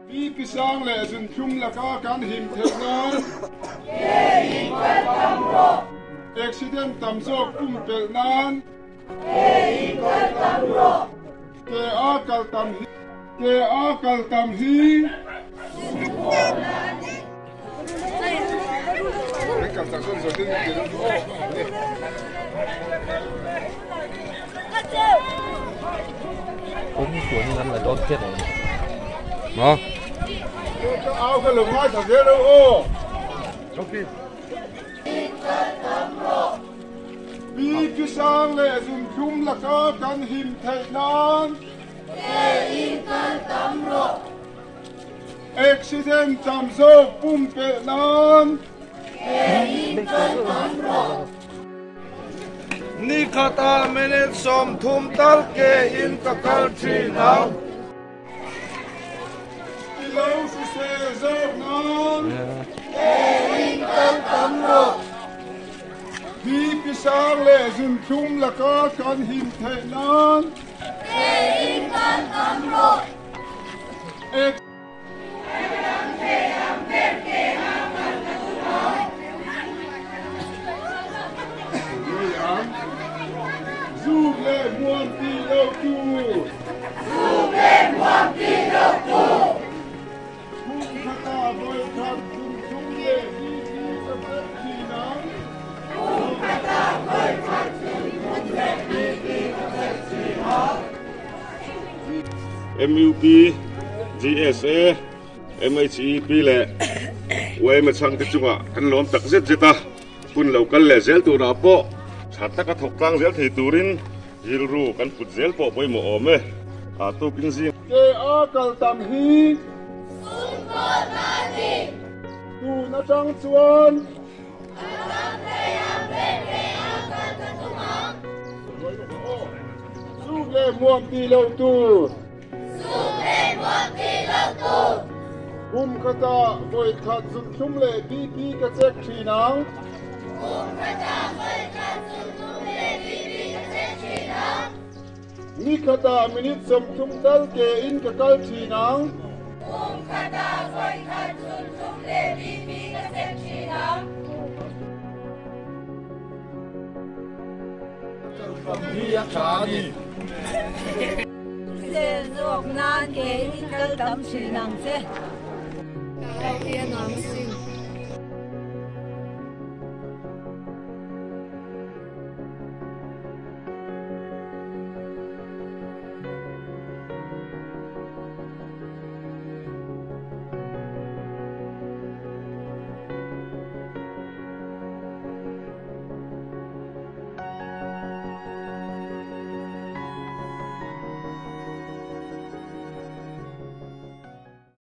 BP sang leh zunthlum laka kan him theih nan. Ke in kal tam rawh. Accident tam zawk pumpelh nan. Ke in kal tam rawh. Ke a kal tam hi. Ke a kal tam hi. Cũng của như là đón chết rồi. Mà. Áo cái lồng ai thằng đâu ô. BP sang leh zunthlum laka kan him theih nan. Ke in kal tam rawh. Accident tam zawk pumpelh nan. Ke in kal tam rawh. Ni khatah minute 30 tal ke in ka kal thin ang. I lo hrisel zawk nan. Ke in kal tam rawh. BP sang leh zunthlum laka kan him theih nan. Ke in kal tam rawh. Zuk leh hmuam ti lo tur. Zuk leh hmuam ti lo tur. Kum khatah vawi khat zunthlum leh BP ka check thin ang. Kum khatah vawi khat zunthlum leh BP ka check thin ang. MUP, GSA, MHEP leh yma chhangte chungah kan lawm tak zet zet a, hun lo kal leh zel turah pawh tha taka thawk tlang zel thei turin rilru kan put zel pawh pawimawh awm e, a tukin zing. Ke a kal tam hi. Sum kawl na ni. Tun atang chuan. A tam thei ang ber ke a kal ka tum ang. Zuk leh hmuam ti lo tur. Zuk leh hmuam ti lo tur. Kum khatah vawi khat zunthlum leh BP ka check thin ang. Kum khatah vawi khat zunthlum leh BP ka check thin ang. Ni khatah minute 30 tal ke in ka kal thin ang. Kum khatah vawi khat zunthlum leh BP ka check thin ang. Sel zawk nan ke in kal tam thin ang che. Kal hi a nuam a sin.